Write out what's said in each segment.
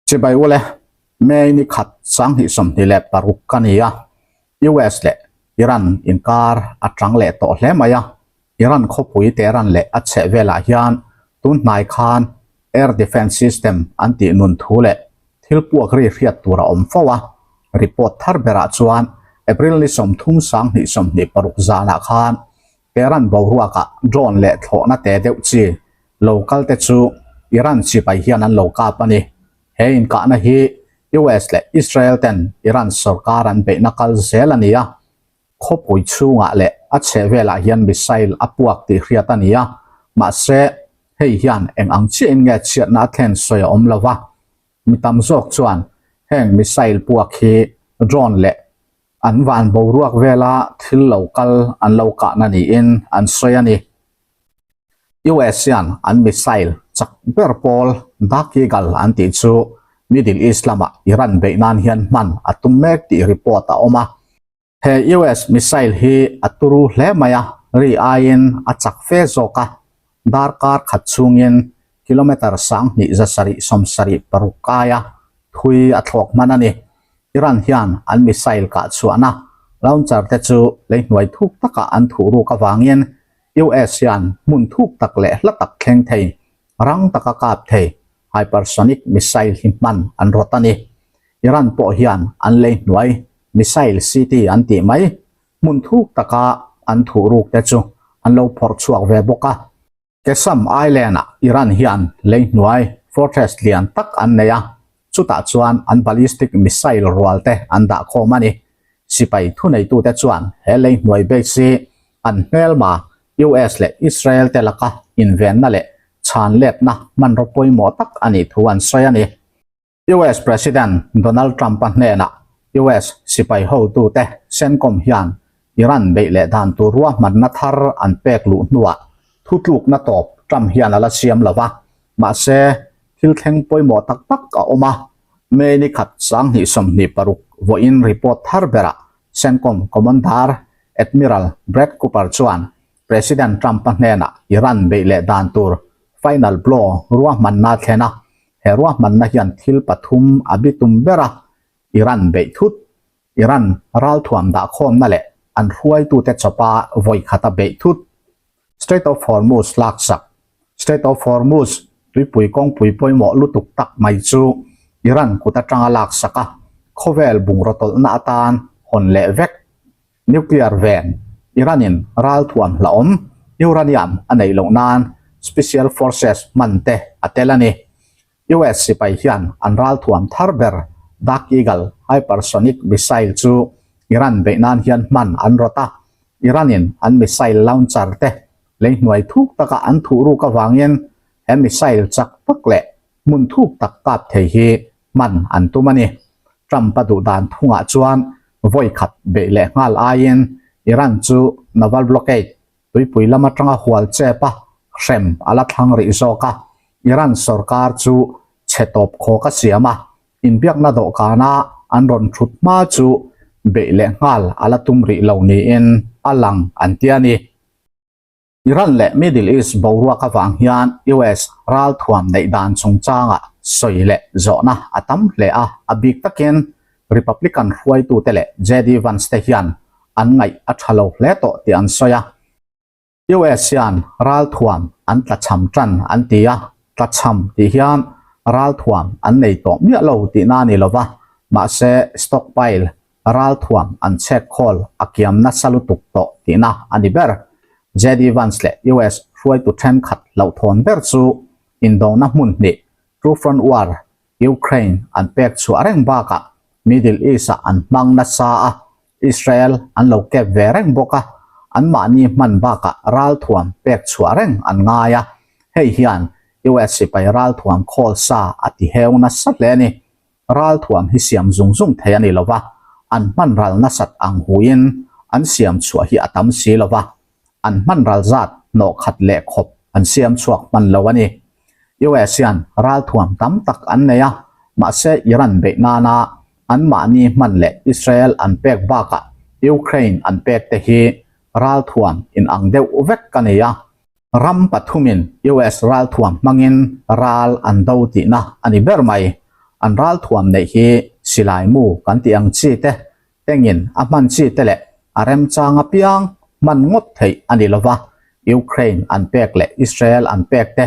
Chibai ule, May ni khat 2026 ka ni a, US leh Iran inkar a tang leh tawh hle mai a, Iran khawpui Tehran leh a chheh velah hian tun hnai khan Air Defence System an tih nun thu leh thil puak ri hriat tur a awm fo a, report thar berah chuan April ni 30 2026 zanah khan Tehran boruakah drone leh thlawhna te deuh chi lo kal te chu Iran sipai hian an lo kap a ni. He inkahna hi US leh Israel ten Iran sorkar an beihna kal zel a ni a, khawpui chhungah leh a chhehvelah hian missile a puak tih hriat a ni a, mahse hei hian eng ang chiahin nge chhiatna a thlen sawi a awm lo va. Mi tam zawk chuan heng missile puak hi drone leh an van boruak vela thil lo kal an lo kahna niin an sawi a ni. US hian an missile chak ber pawl Dark Eagle an tih chu Middle East lamah Iran beih nan hian hman a tum mek tih report a awm a. He US missile hi a turu hle mai a, ri aiin a chak fe zawk a, darkar khat chhungin kilometre 2776 aia thui a thlawk hman a ni. Iran hian an missile kah chhuahna launcher te chu leihnuai thuk takah an thuh ruk avangin US hian hmun thuk tak leh hla tak thleng thei, rang taka kap thei hypersonic missile hi hman an rawt a ni. Iran pawh hian an leihnuai missile city an tih mai hmun thuk taka an thuh ruk te chu an lo phawrh chhuak ve bawk a. Qeshm Island-ah Iran hian leihnuai fortress lian tak an nei a, chutah chuan an ballistic missile rual te an dah khawm a ni. Sipai thuneitute chuan he leihnuai base hi an hmelma US leh Israel te laka invenna leh chhanletna hmanraw pawimawh tak a nih thu an sawi a ni. US President Donald Trump-a hnenah US sipai hotute CENTCOM hian Iran beih leh dan tur ruahmanna thar an pek luh hnuah thutlukna tawp Trump hian a la siam lo va, mahse thil thleng pawimawh tak tak a awm a. May ni khat 2026 vawiin report thar berah CENTCOM Commander Admiral Brad Cooper chuan President Trump-a hnenah Iran beih leh dan tur final blow ruahmanna a thlen a, He ruahmanna hian thil pathum a bitum ber a, Iran beih thut, Iran ralthuam dahkhawmna leh an hruaitute chawpa vawi khata beih thut, Strait of Hormuz laksak, Strait of Hormuz tuipui kawngpui pawimawh lutuk tak mai chu Iran kut atanga laksak a, khawvel bungraw tawlhna atan hawn leh vek. Nuclear ven, Iran-in ralthuam hlauhawm uranium a neih loh nan special forces hman te a tel a ni. US sipai hian an ralthuam thar ber Dark Eagle hypersonic missile chu Iran beih nan hian hman an rawt a, Iran-in an missile launcher te leihnuai thuk taka an thuh ruk avangin he missile chak tak leh hmun thuk tak kap thei hi hman an tum a ni. Trump-a duh dan thungah chuan vawi khat beih leh nghal aiin Iran chu naval blockade, tuipui lam atanga hual chep a, hrem a la thlang rih zawk a. Iran sorkar chu chhe tawp khawk a siam a, inbiakna dawhkana an rawn thut hma chu beih leh nghal a la tum rih lo niin a lang an ti a ni. Iran leh Middle East boruak avang hian US ralthuam neih dan chungchangah sawi leh zawhna a tam hle a, a bik takin Republican hruaitute leh JD Vance te hian an ngaih a tha lo hle tawh tih an sawi a. US hian ralthuam an tlachham tan an ti a, tlachham tih hian ralthuam an nei tawh miah lo tihna a ni lova, mahse stockpile ralthuam an chhek khawl a kiam nasa lutuk tawh tihna a ni ber. JD Vance leh US hruaitu thenkhat hlauhthawn ber chu indona hmun hnih, Two Front War, Ukraine an pek chhuah reng bakah Middle East-ah an hmang nasa a, Israel an lo kep ve reng bawk a, anmahni hman bakah ralthuam pek chhuah reng an ngai a, hei hian US sipai ralthuam khawl sa a ti heu nasa hle a ni. Ralthuam hi siam zung zung thei a ni lo va, an hman ral nasat ang huiin an siam chhuah hi a tam si lo va, an hman ral zat hnawh khat leh khawp an siam chhuak hman lo a ni. US hian ralthuam tam tak an nei a, mahse Iran beih nana anmahni hman leh Israel an pek bakah Ukraine an pek te hi ralthuam inang deuh vek a ni a. Ram pathumin US ralthuam hmangin ral an do tihna a ni ber mai. An ralthuam neih hi silai mu kan tih ang chi te, tengin a hman chi te leh a remchang apiang hman ngawt theih a ni lova, Ukraine an pek leh Israel an pek te,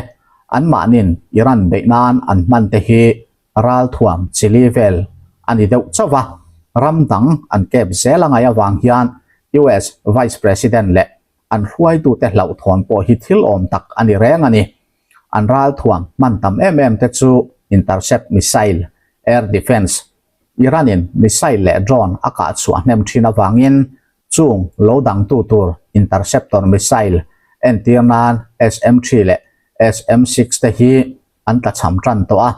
anmahnin Iran beih nan an hman te hi ralthuam chili vel a ni deuh chauh va, ram dang an kep zel a ngaih avang hian US Vice President leh an hruaitute hlauhthawn pawh hi thil awm tak a ni reng a ni. An ralthuam hman tam em em te chu intercept missile, air defence, Iran-in missile leh drone a kah chhuah hnem thin avangin chung lo dangtu tur interceptor missile entir nan SM-3 leh SM-6 te hi an tlachham tan tawh a.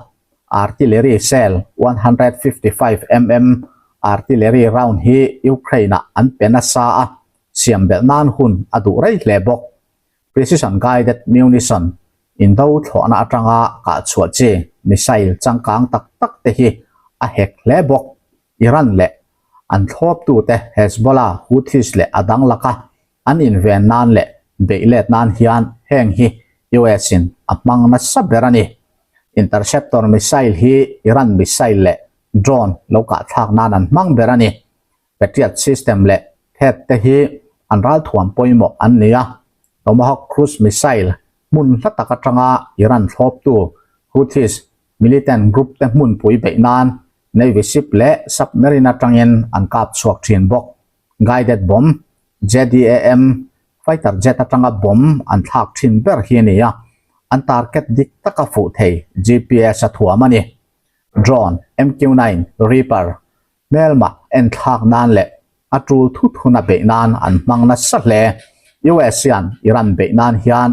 Artillery shell 155 mm artillery round hi Ukraine-ah an pe nasa a, siam belh nan hun a duh rei hle bawk. Precision Guided Munition, indo thlawhna atanga kah chhuah chi missile changkang tak tak te hi a hek hle bawk. Iran leh an thlawptute Hezbollah, Houthis leh a dang laka an inven nan leh beih let nan hian heng hi US in a hmang nasa ber a ni. Interceptor missile hi Iran missile leh drone lo kah thlak nan an hmang ber a ni. Patriot system leh THAAD te hi an ralthuam pawimawh an ni a, Tomahawk cruise missile hmun hla tak atanga Iran thlawptu Houthis militant group te hmunpui beih nan Navy ship leh submarine atangin an kap chhuak thin bawk. Guided bomb, JDAM, fighter jet atanga bomb an thlak thin ber hi a ni a, an target dik taka fuh thei GPS a thuam a ni. Drone, MQ-9 Reaper, Hmelmah enthlak nan leh a tul thut huna beih nan an hmang nasa hle. US hian Iran beih nan hian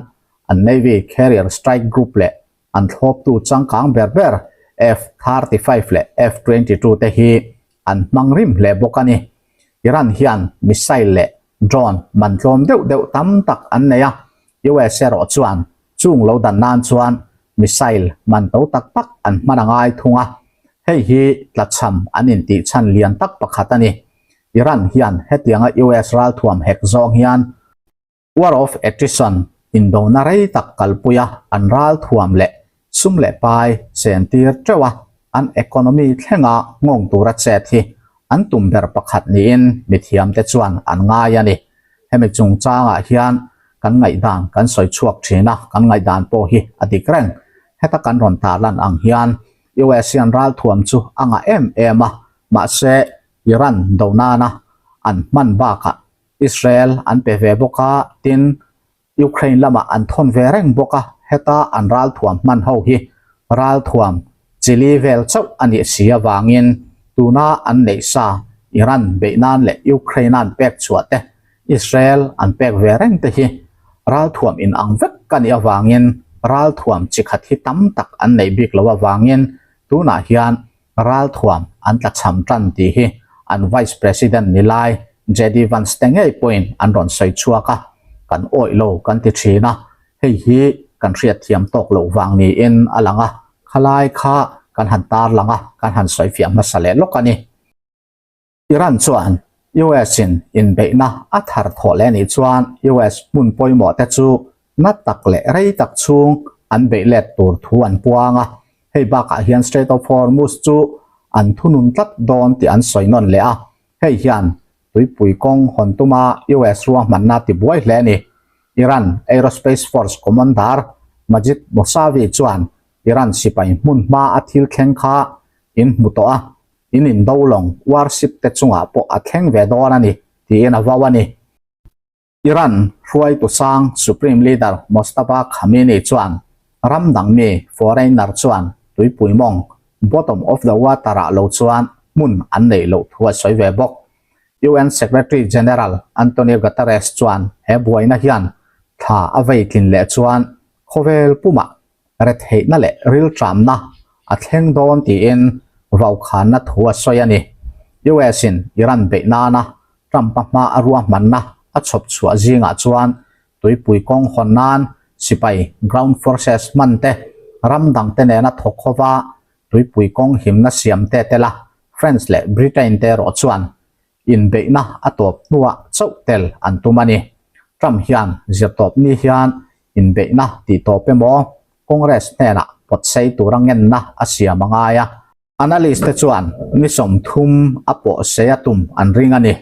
an Navy Carrier Strike Group leh an thlawptu changkang ber ber F-35 leh F-22 te hi an hmang rim hle bawk a ni. Iran hian missile leh drone man tlawm deuh deuh tam tak an nei a, US erawh chuan Chung lo dan nan chuan missile man to tak tak an hman a ngai thung a, hei hi tlachham an intih chhan lian tak pakhat a ni. Iran hian hetianga US ralthuam hek zawng hian War of Attrition indona rei tak kalpuia an ralthuam leh sum leh pai chen tir teuh a, an economy thlenga nghawng tura chet hi an tum ber pakhat niin mithiamte chuan an ngai a ni. Hemi chungchangah hian kan ngaihdan kan sawi chhuak thin a, kan ngaihdan pawh hi a dik reng. Heta kan rawn tarlan ang hian US hian ralthuam chu a ngah em em a, mahse Iran do nana an hman bakah Israel an pe ve bawk a, tin Ukraine lamah an thawn ve reng bawk a, heta an ralthuam hman ho hi ralthuam chili vel chauh a nih si avangin tuna an neih sa Iran beih nan leh Ukraine an pek chhuah te, Israel an pek ve reng te hi ralthuam in ang vek a nih avangin ralthuam chi khat hi tam tak an neih bik loh avangin tunah hian Ralthuam an tlachham tan tih hi an Vice President ni lai JD Vance te ngei pawhin an rawn sawi chhuak a, kan awih lo kan ti thin a, hei hi kan hriatthiam tawk loh vang niin a lang a, khalai kha kan han tarlang a, kan han sawifiah hmasa leh lawk a ni. Iran chuan US in inbeihna a thar thawh leh anih chuan US hmun pawimawh te chu na tak leh rei tak chhung an beih let tur thu an puang a, hei bakah hian Strait of Hormuz chu an thunun tlat dawn tih an sawi nawn leh a, hei hian tuipui kawng hawn tuma US ruahmanna tibuai hle a ni. Iran Aerospace Force Commander Majid Mousavi chuan Iran sipai hmun hma a thil thleng kha in hmu tawh a, In indo lawng warship te chungah pawh a thleng ve dawn a ni, tiin a vau a ni. Iran hruaitu sang Supreme Leader Mojtaba Khamenei chuan ram dang mi foreigner chuan tuipui mawng, bottom of the water, ah lo chuan hmun an neih loh thu a sawi ve bawk. UN Secretary General Antonio Guterres chuan he buaina hian thla a vei tlin leh chuan khawvel pumah retheihna leh rilṭamna a thleng dawn tiin vaukhanna thu a sawi a ni. US in Iran beih nana Trump-a hma a ruahmanna a chhawp chhuah zingah chuan tuipui kawng hawn nan sipai ground forces hman te, ram dangte nena thawk khawva tuipui kawng himna siam te tel a, France leh Britain te erawh chuan inbeihna a tawp hnuah chauh tel an tum a ni. Trump hian zirtawp ni hian inbeihna tih tawp emaw Congress hnenah pawtsei tura ngenna a siam a ngai a. Analyst te chuan ni 30 a pawh sei a tum an ring a ni.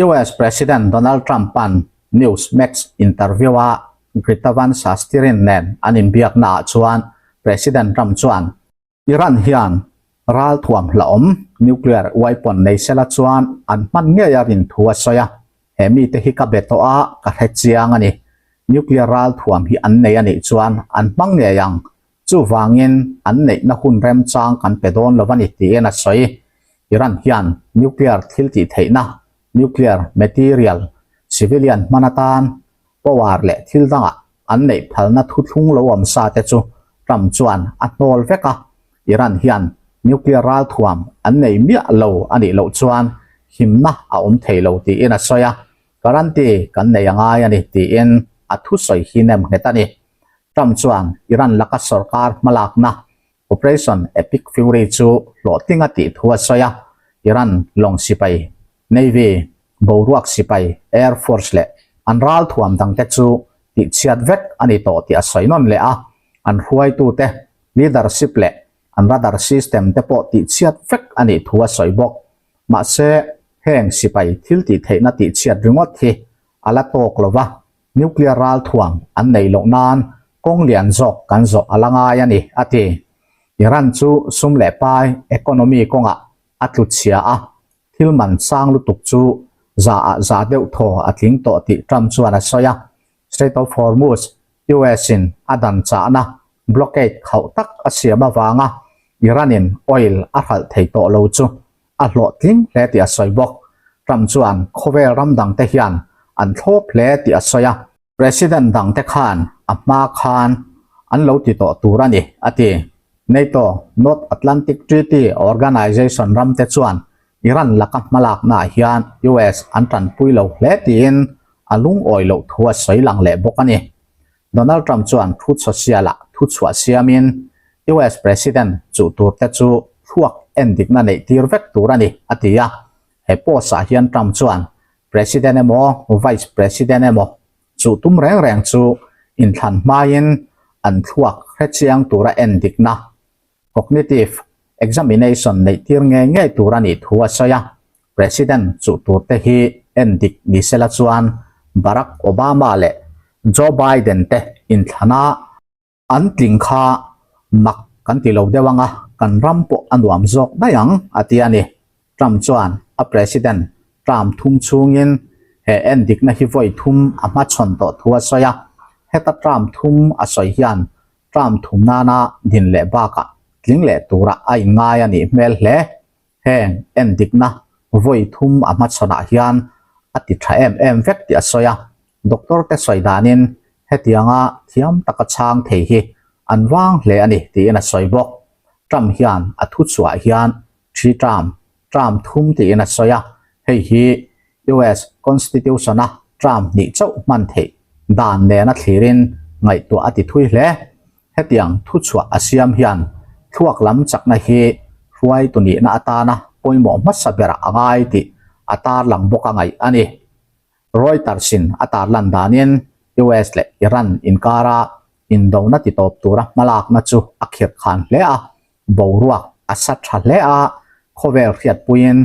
US President Donald Trump-a'n Newsmax interview-a Greta Van Susteren nen an inbiaknaah chuan President Trump chuan, Iran hian ralthuam hlauhawm nuclear weapon nei sela chuan an hman ngei a rin thu a sawi a, he mite hi ka be tawh a, ka hre chiang a ni. Nuclear ralthuam hi an nei a nih chuan an hmang ngei ang, chuvangin an neihna hun remchang kan pe dawn lo a ni tiin a sawi. Iran hian nuclear thil tih theihna, nuclear material, civilian hman atan power leh thil dangah an neih phalna thuthlung lo awm sa te chu Trump chuan a hnawl vek a, Iran hian nuclear ralthuam an nei miah lo a nih loh chuan himna a awm thei lo tiin a sawi a, guarantee kan nei a ngai a ni tiin a thusawi hi nem nghet a ni. Trump chuan Iran laka sorkar hmalakna Operation Epic Fury chu hlawhtling a tih thu a sawi a, Iran lawng sipai Navy, boruak sipai, Air Force leh an ralthuam dangte chu tihchhiat vek a ni tawh tih a sawi nawn leh a, an hruaitute leadership leh an radar system te pawh tihchhiat vek a nih thu a sawi bawk. Mahse, heng sipai thil tihtheihna tihchhiat ringawt hi a la tawk lo va, nuclear ralthuam an neih loh nan kawng lian zawk kan zawh a la ngai a ni, a ti. Iran chu sum leh pai economy kawngah a tlu chhia a, thil man sang lutuk chu za ah za deuh thaw a tling tawh tih Trump chuan a sawi a. Strait of Hormuz, US in a dan chahna, blockade, khauh tak a siam avanga Iran in oil a hralh thei tawh lo chu a hlawhtling hle tih a sawi bawk. Trump chuan khawvel ram dangte hian an thlawp hle tih a sawi a. President dangte khan a hma khan an lo ti tawh tur a ni, a ti. NATO, North Atlantic Treaty Organization, ramte chuan Iran laka hmalaknaah hian US an tanpui lo hle tiin a lungawi loh thu a sawi lang leh bawk a ni. Donald Trump chuan Truth Social-ah thuchhuah siamin US President chuh turte chu thluak endikna neih tir vek tur a ni, a ti a. He post-ah hian Trump chuan President emaw Vice President emaw chuh tum reng reng chu inthlan hmain an thluak hrechiang tura endikna, cognitive examination, neih tir ngei ngei tur a nih thu a sawi a. President chuh turte hi endik ni sela chuan Barack Obama leh Joe Biden te inthlana An tling kha mak kan ti lo deuh ang a, kan ram pawh a nuam zawk daih ang, a ti a ni. Trump chuan a President term thum chhungin he endikna hi vawi thum a hmachhawn tawh thu a sawi a. Heta term thum a sawi hian term thum nana din leh bakah tling leh turah a inngai a nih hmel hle. Heng endikna vawi thum a hmachhawnah hian a ti tha em em vek tih a sawi a. Doctor te sawi danin hetianga thiam taka chhang thei hi an vang hle a ni tiin a sawi bawk. Trump hian a thuchhuah hian thi term, term thum tiin a sawi a, hei hi US Constitution-a term hnih chauh hman theih dan nena thlirin ngaihtuah a ti thui hle. Hetiang thuchhuah a siam hian thluak lam chakna hi hruaitu nihna atana pawimawh hmasa berah a ngai tih a tarlang bawk a ngaih a ni. Reuters-in a tarlan danin US leh Iran inkara indona titawp tura hmalakna chu a khirhkhan hle a, boruak a sa tha hle a, khawvel hriatpuiin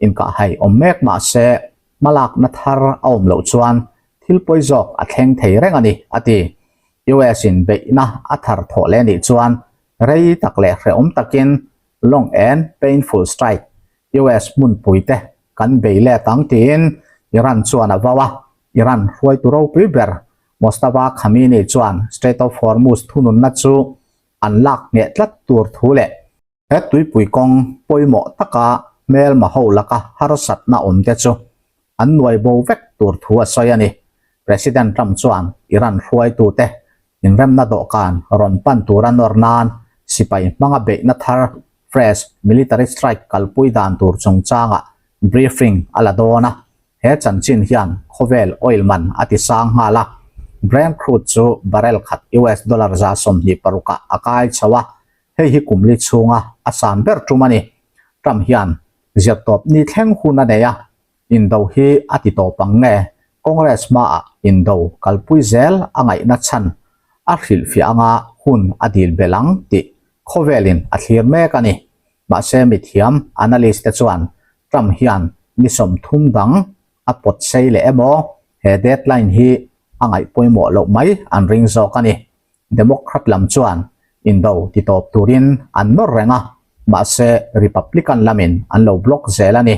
inkahhai awm mek mah se hmalakna thar a awm loh chuan thil pawi zawk a thleng thei reng a ni, a ti. US-in beihna a thar thawh leh nih chuan rei tak leh hrehawm takin long and painful strike US hmunpuite kan bei let ang tiin Iran chuan a vau a, Iran hruaitu ropui ber Mojtaba Khamenei chuan Strait of Hormuz thununna chu an lak ngheh tlat tur thu leh he tuipui kawng pawimawh taka hmelma ho laka harsatna awmte chu an nuai bo vek tur thu a sawi a ni. President Trump chuan Iran hruaitute inremna dawhkan rawn pan tura nawr nan sipai hmanga beihna thar fresh military strike kalpui dan tur chungchangah briefing a la dawn a, he chanchin hian khawvel oil man a ti sang nghal a, Brent crude chu barrel khat US dollar 26 ah a kai chho a, hei hi kum li chhunga a san ber tum a ni. Trump hian zirtawp ni thleng hun a nei a, indo hi a ti tawp ang nge Congress hmaah indo kalpui zel a ngaihna chhan a hrilhfiah anga hun a dil belh ang tih khawvelin a thlir mek a ni. Mahse mithiam analyst te chuan Trump hian ni 30 dang a pawt sei leh emaw he deadline hi a ngaih pawimawh loh mai an ring zawk a ni. Democrat lam chuan indo titawp turin an nawr reng a, mahse Republican lamin an lo block zel a ni.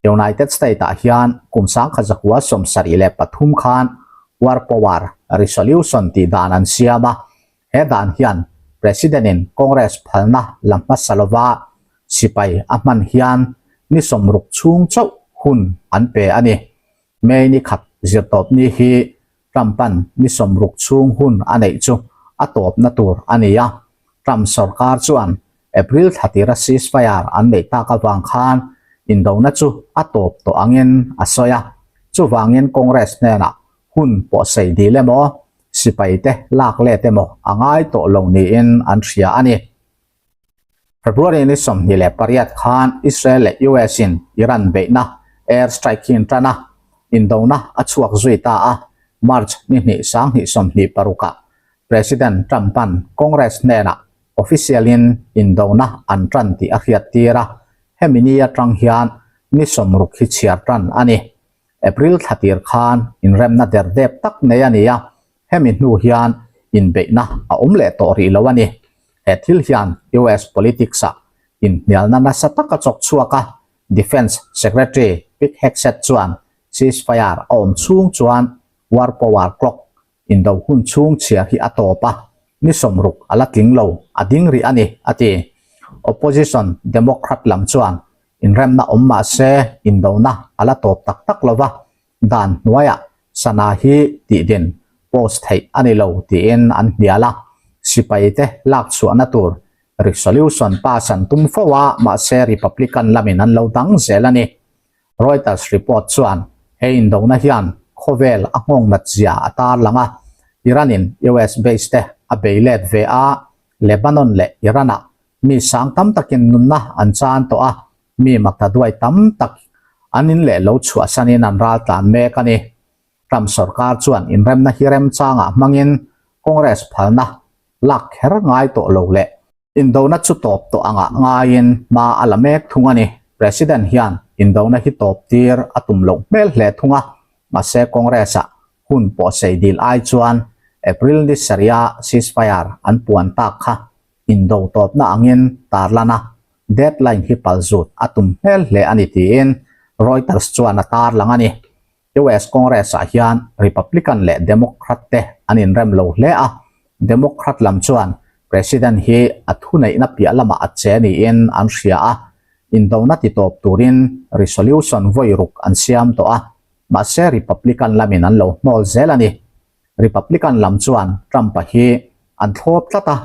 United State-ah hian kum 1973 khan War Power Resolution tih dan an siam a, he dan hian President-in Congress phalna la hmasa lova sipai a hman hian ni 60 chhung chauh hun an pe a ni. May ni khat zirtawpni hi Trump-a'n ni 60 chhung hun a neih chu a tawpna tur a ni a. Trump sorkar chuan April thla tira ceasefire an neih tak avang khan indona chu a tawp tawh angin a sawi a. Chuvangin Congress hnenah hun pawhsei dil emaw, sipaite lak let emaw a ngai tawh lo niin an hria a ni. February ni 28 khan Israel leh US in Iran beihna air strike hi an tan a, indona a chhuak zui ta a. March ni hnih 2026 ah President Trump-a'n Congress hnenah official in indona an tan tih a hriat tir a, hemi ni atang hian ni 60 hi chhiar tan a ni. April thla tir khan inremna derdep tak nei a ni a, Hemi hnu hian inbeihna a awm leh tawh rih lo a ni. He thil hian US politics-ah inhnialna nasa tak a chawk chhuak a, Defence Secretary Pete Hegseth chuan ceasefire a awm chhung chuan war power clock indo hun chhung chhiar hi a tawp a, ni 60 a la tling lo, a ding rih a ni, a ti. Opposition Democrat lam chuan inremna awm mah se indona a la tawp tak tak lo va, Dan hnuaiah sana hi tihdin post theih a ni lo tiin an hnial a, sipaite lak chhuahna tur resolution pass an tum fo a, mahse Republican lamin an lo dang zel a ni. Reuters report chuan he indona hian khawvel a nghawng nat zia a tarlang a, Iran-in US base te a bei let ve a, Lebanon leh Iran-ah mi sang tam takin nunna an chan tawh a, Mi makta duai tam tak an in leh lo chhuahsanin an ral tlan mek a ni. Trump sorkar chuan inremna hi remchangah hmangin Congress phalna lak kher ngai tawh lo leh indona chu tawp tawh angah ngaiin hma a la mek thung a ni. President hian indona hi tawp tir a tum loh hmel hle thung a, mahse Congress-ah hun pawhsei dil ai chuan April ni sarih-a ceasefire an puan tak kha indo tawpna angin tarlan a, Deadline hi palzut a tum hmel hle a ni tiin Reuters chuan a tarlang a ni. US Congress-ah hian Republican leh Democrat te an inrem lo hle a, Democrat lam chuan President hi a thuneihna piah lamah a che niin an hria a, indona titawp turin resolution vawi ruk an siam tawh a, mahse Republican lamin an lo hnawl zel a ni. Republican lam chuan Trump-a hi an thlawp tlat a,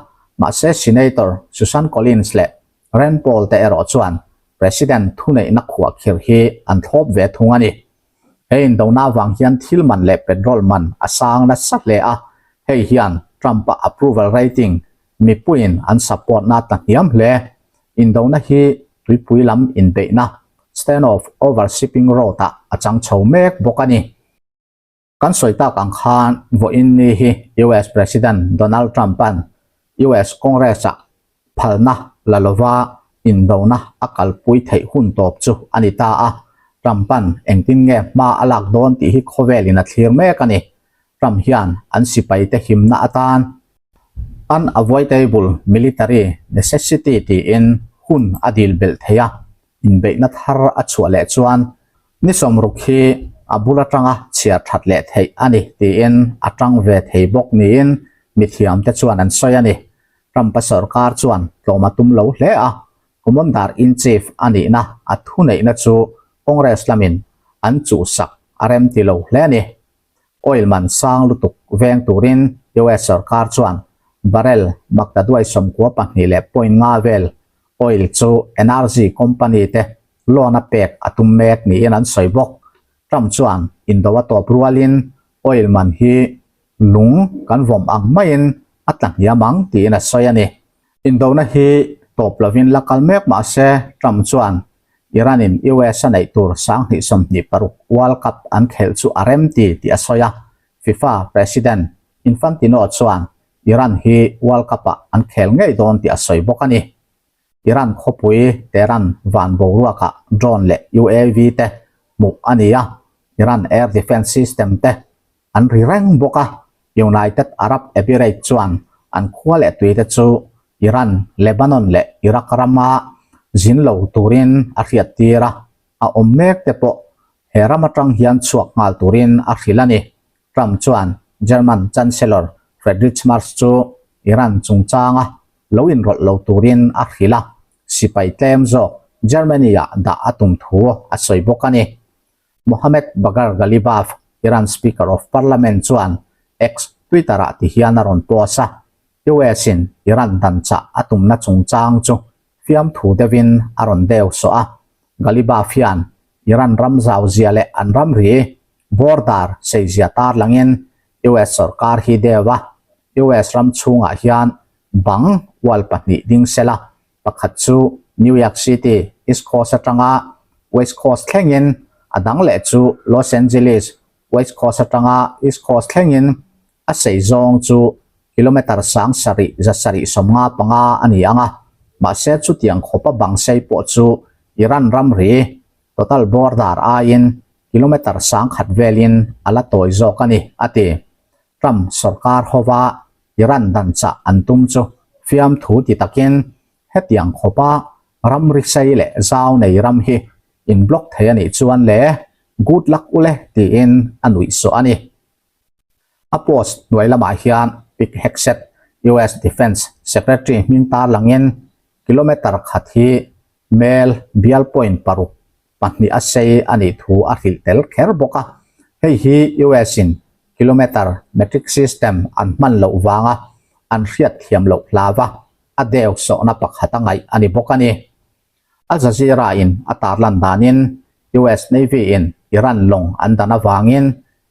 mahse Senator Susan Collins leh Rand Paul te erawh chuan President thuneihna khuahkhirh hi an thlawp ve thung a ni. He indona avang hian thil man leh petrol man a sang nasa hle a, hei hian Trump-a approval rating mipuiin an support na ta hniam hle. Indona hi tuipui lam inbeihna standoff over shipping road-ah a chang chho mek bawk a ni. Kan sawi tak ang khan vawiin ni hi US President Donald Trump-a'n US Congress-ah phalna la lova indona a kalpui theih hun tawp chu a ni ta a. Trump-a'n engtin nge hma a lak dawn tih hi khawvelin a thlir mek a ni. Trump hian an sipaite himna atan unavoidable military necessity tiin hun a dil belh thei a. Inbeihna thar a chhuah leh chuan ni 60 hi a bul atanga chhiar that leh theih a ni tiin a tang ve thei bawk niin mithiamte chuan an sawi a ni. Trump-a sorkar chuan tlawm a tum lo hle a, Commander-in-Chief a nihna a thuneihna chu Congress lamin an chuhsak a remti lo hle a ni. Oil man sang lutuk veng turin US sorkar chuan barrel maktaduai 92.5 vel oil chu energy company te loan a pek a tum mek niin an sawi bawk. Trump chuan indo a tawp rualin oil man hi lung kan vawm ang maiin a tla hniam ang tiin a sawi a ni. Indona hi tawp lovin la kal mek mah se Trump chuan Iran-in US a neih tur 2026 World Cup an khelh chu a rem ti tih a sawi a, FIFA President Infantino chuan Iran hi World Cup-ah an khel ngei dawn tih a sawi bawk a ni. Iran khawpui Tehran van boruakah drone leh UAV te hmuh a ni a, Iran air defence system te an ri reng bawk a. United Arab Emirates chuan an khua leh tui te chu Iran, Lebanon leh Iraq rama zin lo turin a hriattir a, a awm mek te pawh he ram atang hian chhuak nghal turin a hrilh a ni. Trump chuan German Chancellor Friedrich Merz chu Iran chungchanga lo inrawlh lo turin a hrilh a, sipai tlem zawk Germany-ah dah a tum thu a sawi bawk a ni. Mohammad Bagher Ghalibaf, Iran Speaker of Parliament chuan X, Twitter-ah ti hian a rawn post a, US-in Iran dan chah a tumna chungchang chu fiamthu deuhin a rawn deu sawh a. Ghalibaf hian Iran ram zau zia leh an ramri border sei zia tarlangin US sorkar hi deu a, US ram chhungah hian bang wall pahnih ding sela, pakhat chu New York City East Coast atanga West Coast thlengin, a dang leh chu Los Angeles West Coast atanga East Coast thlengin a sei zawng chu kilometre 7775 a ni ang a, mahse chutiang khawpa bang sei pawh chu Iran ramri total border aiin kilometre 1000 velin a la tawi zawk a ni, a ti. Trump sorkar hova Iran dan chah an tum chu fiamthu ti takin hetiang khawpa ramri sei leh zau nei ram hi in block thei a nih chuan le good luck ule tiin a nuih suah a ni. A post hnuai lamah hian Pete Hegseth, US Defence Secretary hming tarlangin kilometre khat hi mel bial point paruk pahnih a sei a nih thu a hrilh tel kher bawk a. Hei hi US in kilometre metric system an hman loh vanga an hriat thiam loh hlava a deu sawhna pakhat a ngaih a ni bawk a ni. Al Jazeera in a tarlan danin US Navy in Iran lawng an dan avangin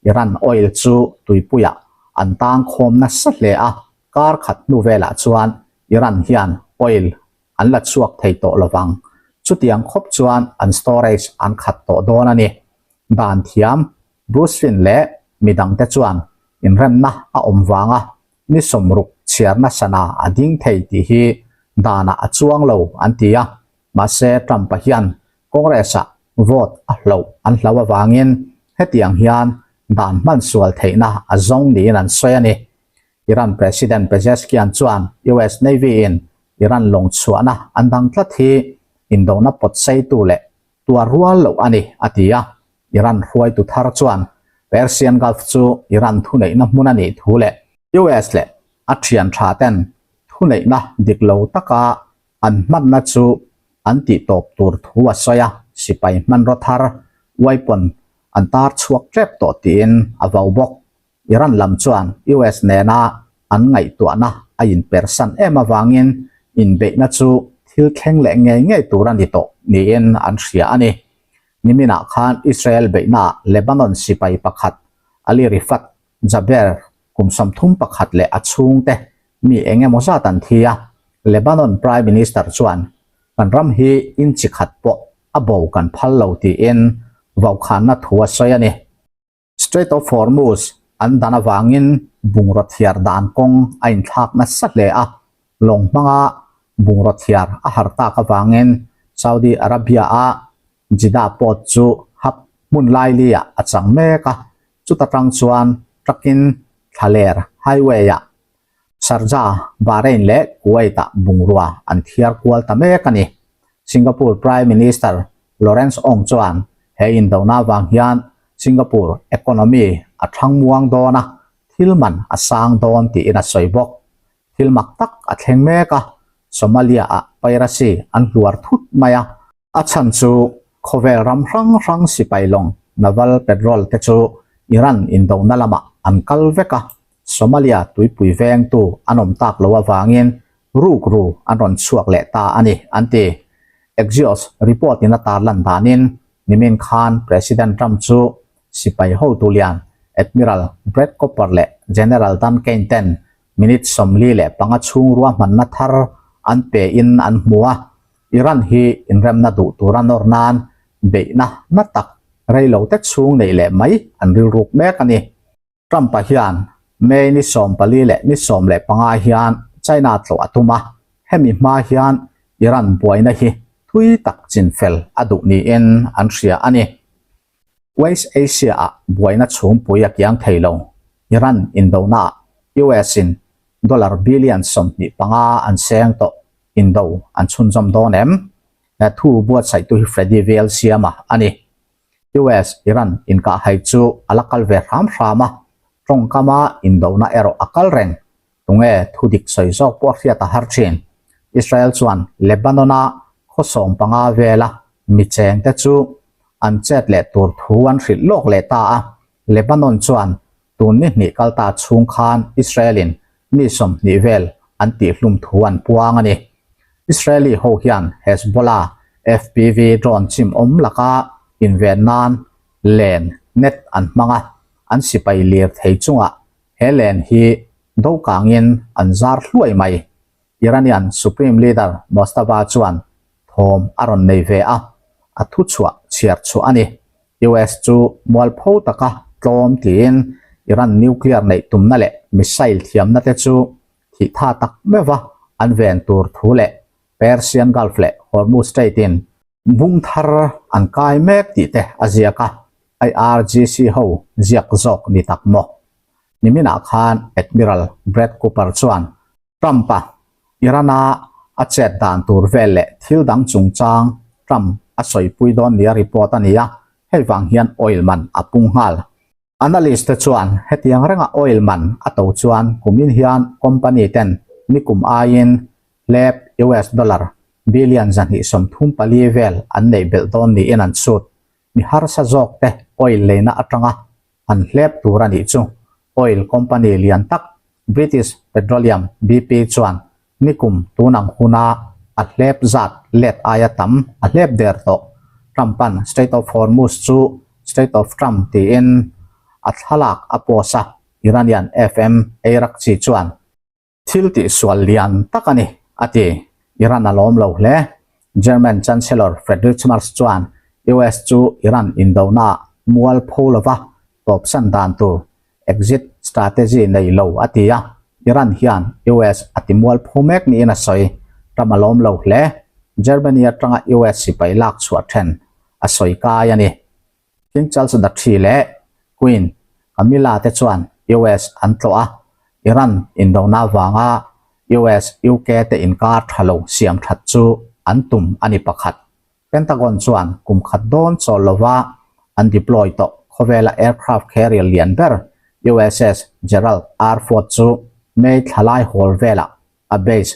Iran oil chu tuipuiah an tang khawm nasa hle a, kar khat hnu velah chuan Iran hian oil an la chhuak thei tawh lovang. Chutiang khawp chuan an storage an khat tawh dawn a ni. Dan thiam Bruce Finn leh midangte chuan inremna a awm vanga ni sawmruk chhiarna sana a ding thei tih hi danah a chuang lo an ti a, mahse Trump-a hian Congress-ah vote a hloh an hlau avangin hetiang hian dan hman sual theihna a zawng niin an sawi a ni. Iran President Pezeshkian chuan US Navy-in Iran lawng chhuahna an dang tlat hi indona pawt seitu leh tuar rual loh a ni, a ti a. Iran hruaitu thar chuan Persian Gulf chu Iran thuneihna hmun a nih thu leh US leh a thian tha ten thuneihna dik lo taka an hmanna chu an tih tawp tur thu a sawi a, sipai hmanraw thar weapon an tar chhuak tep tawh tiin a vau bawk. Iran lam chuan US nena an ngaihtuahna a inpersan em avangin inbeihna chu thil thleng leh ngei ngei tur a ni tawh niin an hria a ni. Niminah khan Israel beihnaah Lebanon sipai pakhat Ali Rifat Jaber kum 31 leh a chhungte mi eng emaw zat an thi a, Lebanon Prime Minister chuan kan ram hi inchi khat pawh a bo kan phal lo tiin vaukhanna thu a sawi a ni. Strait of Hormuz an dan avangin bungraw thiar dan kawng a inthlak nasa hle a, lawng hmanga bungraw thiar a har tak avangin Saudi Arabia-a Jeddah port chu hub hmun laili-ah a chang mek a, chuta tang chuan truck-in thlaler highway-ah Sharjah, Bahrain leh Kuwait-ah bungrua an thiar kual ta mek a ni. Singapore Prime Minister Lawrence Ong chuan he indona avang hian Singapore economy a thang muang dawn a, thil man a sang dawn tiin a sawi bawk. Thil mak tak a thleng mek a, Somalia-ah piracy an hluar thut mai a, A chhan chu khawvel ram hrang hrang sipai lawng naval patrol te chu Iran indona lamah an kal vek a, Somalia tuipui vengtu an awm tak lo avangin rukru an rawn chhuak leh ta a ni, an ti. Axios report in a tarlan danin nimin khan President Trump chu sipai hotu lian Admiral Brad Cooper leh General Dan Caine ten minute 45 chhung ruahmanna thar an pe in an hmu a, Iran hi inremna duh tura nawr nan beihna na tak rei lo te chhung neih leh mai an rilruk mek a ni. Trump-a hian May ni 14 leh ni 15 hian China tlawh a tum a, hemi hma hian Iran buaina hi thui tak chinfel a duh niin an hria a ni. West Asia-ah buaina chhumpui a kiang thei lo. Iran indonaah US-in dollar billion 25 an seng tawh indo an chhunzawm dawn em? He thu buatsaihtu hi Freddy Vel Siama a ni. US Iran inkahhai chu a la kal ve hram hram a, tawngkama indona erawh a kal reng. Tunge thu dik sawi zawk pawh hriat a har thin. Israel chuan Lebanon-a khaw 15 vela mi chengte chu an chet leh tur thu an hrilh lawk leh ta a. Lebanon chuan tun ni hnih kal ta chhung khan Israel-in mi 20 vel an tihhlum thu an puang a ni. Israeli ho hian Hezbollah FPV drone chim awm laka inven nan len, net, an hmang a, an sipai lir thei chungah he len hi dawhkangin an zar hluai mai. Iranian Supreme Leader Mojtaba chuan thawm a rawn nei ve a, a thuchhuah chhiar chhuah a ni. US chu mualpho taka tlawm tiin Iran nuclear neih tumna leh missile thiamna te chu thih tha tak meuh a an ven tur thu leh Persian Gulf leh Hormuz Strait in bung thar an kai mek tih te a ziak a, IRGC ho ziak zawk ni tak maw? Niminah khan Admiral Brad Cooper chuan Trump-a Iran-a a chet dan tur vel leh thil dang chungchang Trump a sawipui dawn nia report a ni a, hei vang hian oil man a pung nghal. Analyst te chuan hetiang renga oil man a to chuan kumin hian company ten nikum aiin hlep US dollar billion 234 vel an neih belh dawn niin an chhut. Mi harsa zawk te oil leina atanga an hlep tur a nih chu oil company lian tak British Petroleum, BP, chuan nikum tunang huna a hlep zat let aia tam a hlep der tawh. Trump-a'n Strait of Hormuz chu Strait of Trump tiin a thlalak a post a, Iranian FM Eirakchi chuan Thil tihsual lian tak a ni, a ti. Iran a lawm lo hle. German Chancellor Friedrich Merz chuan US chu Iran indonaah mual pho lova tawpsan dan tur exit strategy nei lo a ti a, Iran hian US a ti mual pho mek niin a sawi. Trump a lawm lo hle. Germany atanga US sipai lak chhuah then a sawi kai a ni. King Charles the Three leh Queen Camilla te chuan US an tlawh a, Iran indona vanga US-UK te inkar tha lo siam that chu an tum a ni pakhat. Pentagon chuan kum khat dawn chawl lova an deploy tawh khawvela aircraft carrier lian ber USS Gerald R. Ford chu May thla lai hawl velah a base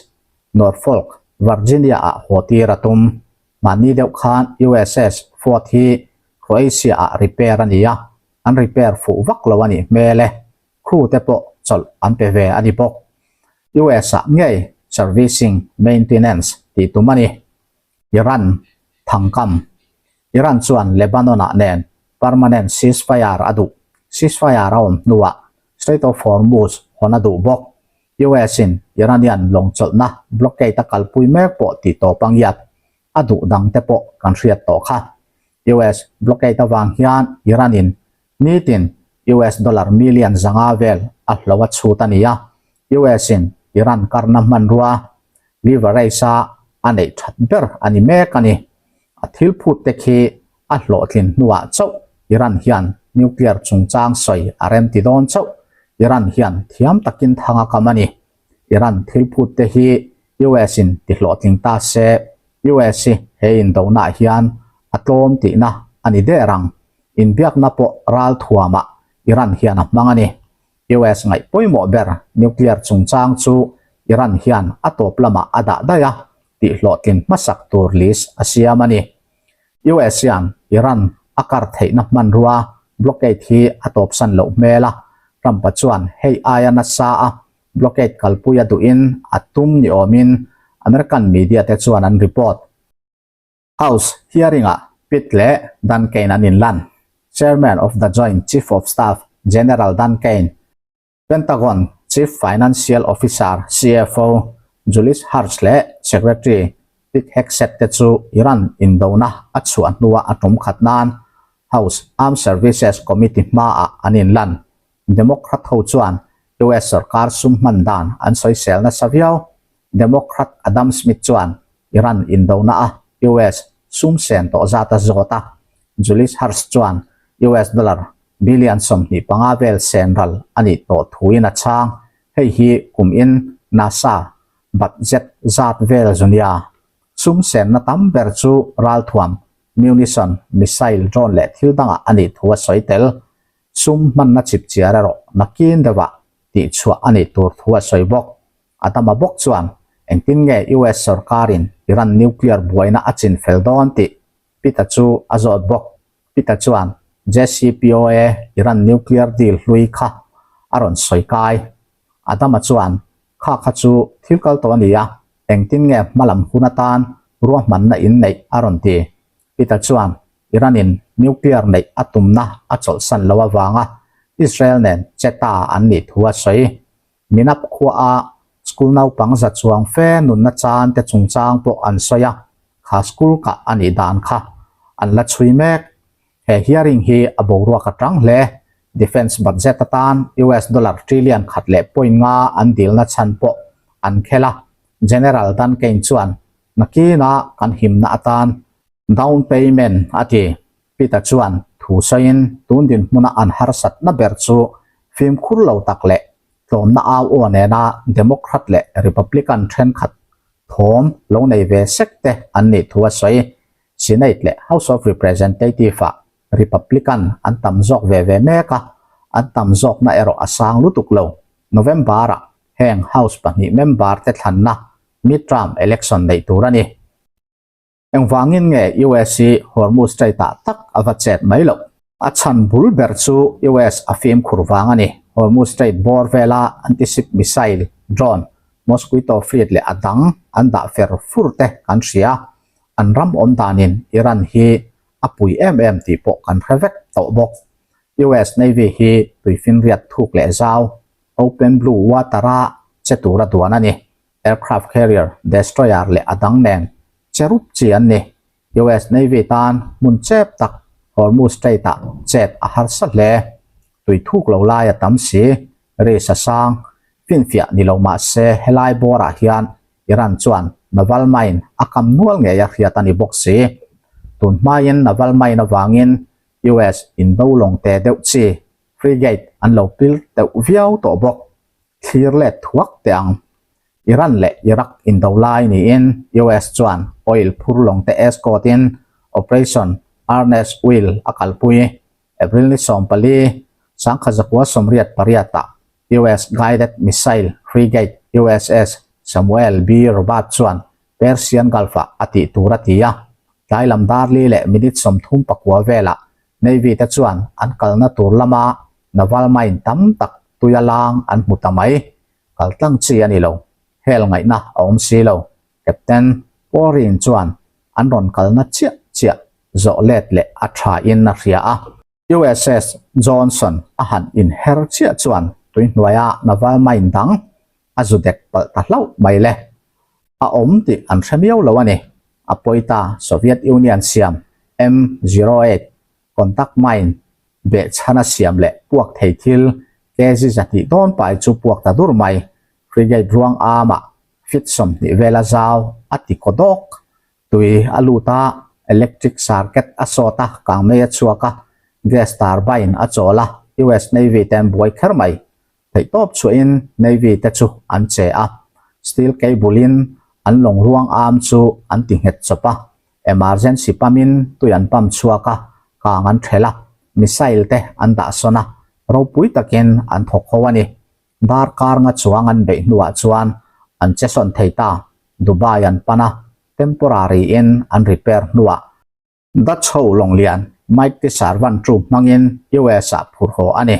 Norfolk, Virginia-ah haw tir a tum. Mahni deuh khan USS Ford hi Croatia-ah repair a ni a, an repair fuh vak lo a nih hmel e. Crew te pawh chawlh an pe ve a ni bawk. US-ah ngei servicing, maintenance tih tum a ni. Iran thangkam Iran chuan Lebanon-ah nen permanent ceasefire a duh. Ceasefire a awm hnuah Strait of Hormuz hawn a duh bawk. US-in Iranian lawng chawlhna blockade a kalpui mek pawh tih tawp a ngiat. A duh dang te pawh kan hriat tawh kha. US blockade avang hian Iran-in nitin US dollar million 500 vel a hlo a chhut a ni a. US-in Iran karna hmanrua leverage-a a neih that ber a ni mek a ni. A thil phut te khi a hlawhtlin hnuah chauh Iran hian nuclear chungchang sawi a rem ti dawn chauh. Iran hian thiam takin thang a kam a ni. Iran thil phut te hi US in ti hlawhtling ta se, US hi he indonaah hian a tlawm tihna a ni der ang. Inbiakna pawh ral thuamah Iran hian a hmang a ni. US ngaih pawimawh ber nuclear chungchang chu Iran hian a tawp lamah a dah daih a, tih hlawhtlin hmasak tur list a siam a ni. US hian Iran a kar theihna hmanrua blockade hi a tawpsan loh hmel a, Trump-a chuan hei aia nasa a blockade kalpui a duhin a tum ni awmin American media te chuan an report. House hearing-ah Pitt leh Dan Caine an inlan. Chairman of the Joint Chief of Staff General Dan Caine, Pentagon Chief Financial Officer, CFO, Julius Hersh leh Secretary Pete Hegseth te chu Iran indona a chhuah hnua a tum khat nan House Armed Services Committee hmaah an inlan. Democrat ho chuan US sorkar sum hman dan an sawisel nasa viau. Democrat Adam Smith chuan. Iran indona a US sum sen tawh zat a zawt a. Julius Hurst chuan US dollar billion 25 vel sen ral a nih tawh thuin a chhang. Hei hi kum in NASA budget zat vel zu nia. Sum senna tam ber chu ralthuam, munition, missile, drone leh thil dangah a nih thu a sawi tel. Sum hmanna chipchiar erawh nakin deuhah tihchhuah a nih tur thu a sawi bawk. Adama bawk chuan engtin nge US sorkarin Iran nuclear buaina a chin fel dawn tih Pita chu a zawt bawk. Pita chuan JCPOA Iran nuclear deal hlui kha a rawn sawi kai. Adama chuan kha kha chu thil kal tawh a ni a, engtin nge hmalam hun atan ruahmanna in neih a rawn ti. Pita chuan Iran-in nuclear neih a tumna a chawlhsan lo avanga Israel nen che ta an nih thu a sawi. Minap khuaah school naupang za chuang fe nunna chan te chungchang pawh an sawi a, kha school kah a nih dan kha an la chhui mek. He hearing hi a boruak a tang hle. Defence budget atan US dollar trillion khat leh point nga an dilna chhan pawh an khel a, General Dan Caine chuan nakina kan himna atan down payment a ti. Peter chuan thu sawiin tun dinhmuna an harsatna ber chu fimkhur lo tak leh tlawmna au aw nena Democrat leh Republican thenkhat thawm lo nei ve sek te an nih thu a sawi. Senate leh House of Representative-ah Republican an tam zawk ve ve mek a, an tam zawkna erawh a sang lutuk lo. November-ah heng House pahnih member te thlanna midterm election neih tur a ni. Engvangin nge US hi Hormuz Strait-ah tak a va chet mai loh? A chhan bul ber chu US a fimkhur vang a ni. Hormuz Strait bawr vela anti-ship missile, drone, Mosquito fleet leh a dang an dah fer fur te kan hria. An ram awm danin Iran hi a pui em em tih pawh kan hre vek tawh bawk. US Navy hi tuifinriat thuk leh zau, open blue water-a che tura duan a ni. Aircraft carrier, destroyer leh a dang nen che rup chi an ni. US Navy tan hmun chep tak Hormuz Strait-ah chet a harsa hle. Tui thuk lo lai a tam si, risk a sang. Finfiah ni lo mah se helai bawrah hian Iran chuan naval mine a kam nual ngei a hriat a ni bawk si. Tun hmain naval mine avangin US indo lawng te deuh chi frigate an lo pil deuh viau tawh bawk. Thlir let thuak teh ang. Iran leh Iraq indo lai niin US chuan oil phur lawng te escort in Operation Earnest Will a kalpui. April ni 14, 1988 ah US guided missile frigate USS Samuel B. Robert chuan Persian Gulf ah a tih tur a ti a. Tlai lam dar li leh minute 39 velah Navy te chuan an kalna tur lama Naval mine tam tak tuia lang an hmu ta mai. Kal tlang chi a ni lo. Hel ngaihna a awm si lo. Captain Paul-Rin chuan an rawn kalna chiah chiah zawh let leh a tha in a hria a. USS Johnson a han inher chiah chuan tuihnuaia naval mine dang a zu dek palh ta hlauh mai le. A awm tih an hre miau lo a ni. A pawi ta Soviet Union siam M-08 contact mine behchhana siam leh puak thei thil kg 200 dawn pai chu puak ta dur mai. Frigate ruang amah feet 20 vela zau a ti kaw dawk. Tui a lut a, electric circuit a sawt a, kangmei a chhuak a, gas turbine a chawl a, US Navy te an buai kher mai. Theihtawp chhuahin Navy te chu an che a, steel cable in an lawng ruang am chu an ti nghet chawp a, emergency pump in tui an pump chhuak a, kang an thelh a, missile te an dah sawn a, ropui takin an thawk ho a ni. Darkar nga chuang an beih hnuah chuan an che sawn thei ta, Dubai an pan a, temporary in an repair hnuah Dutch ho lawnglian Mike te servant chu hmangin US ah phur haw a ni.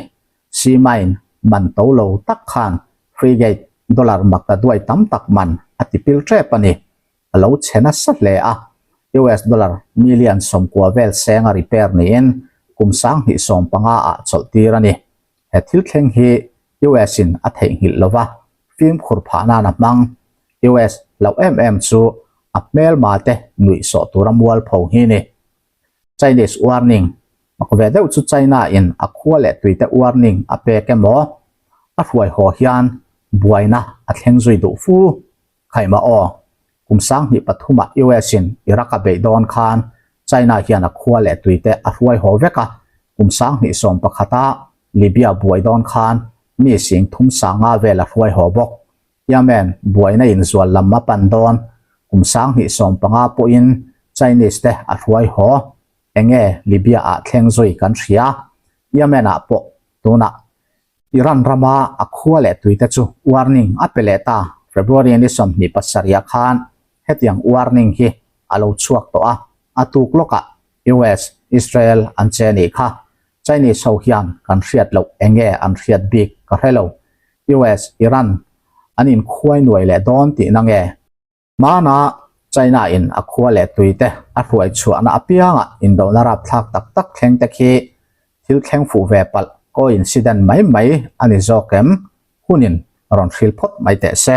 Sea mine man to lo tak khan frigate dollar makta duai tam tak man a ti pil tep a ni. A lo chhe nasa hle a, US dollar million 90 vel senga repair niin kum 2015 ah chawlh tir a ni. He thil thleng hi US in a theihnghilh lova fimkhur phah nan a hmang. US hlauh em em chu a hmelma te nuih sawh tura mualpho hi ni. Chinese warning, Mak ve deuh chu China in a khua leh tui te warning a pek emaw a hruai haw hian buaina a thleng zui duh fu. Khaihmah aw. Kum 2003 ah US in Iraq a beih dawn khan China hian a khua leh tui te a hruai haw vek a, kum 2011 ah Libya buai dawn khan mi sing thum sanga vel a hruai haw bawk. Yemen buaina inzual lam a pan dawn kum 2015 pawhin Chinese te a hruai haw. Enge Libya ah thleng zui kan hria. Yemen ah pawh tunah Iran rama a khua leh tuite chu warning a pe leh ta. February ni 27 ah khan hetiang warning hi a lo chhuak tawh a, a tuk lawkah US, Israel an che nih kha. Chinese ho hian kan hriat loh enge an hriat bik ka hre lo. US, Iran an inkhuai nuai leh dawn tihna nge? Hmana China in a khua leh tui te a hruai chhuahna apiangah indona rapthlak tak tak thleng te khi thil thleng fuh ve palh coincident mai mai a ni zawk em? Hunin rawn hril phawt mai teh se.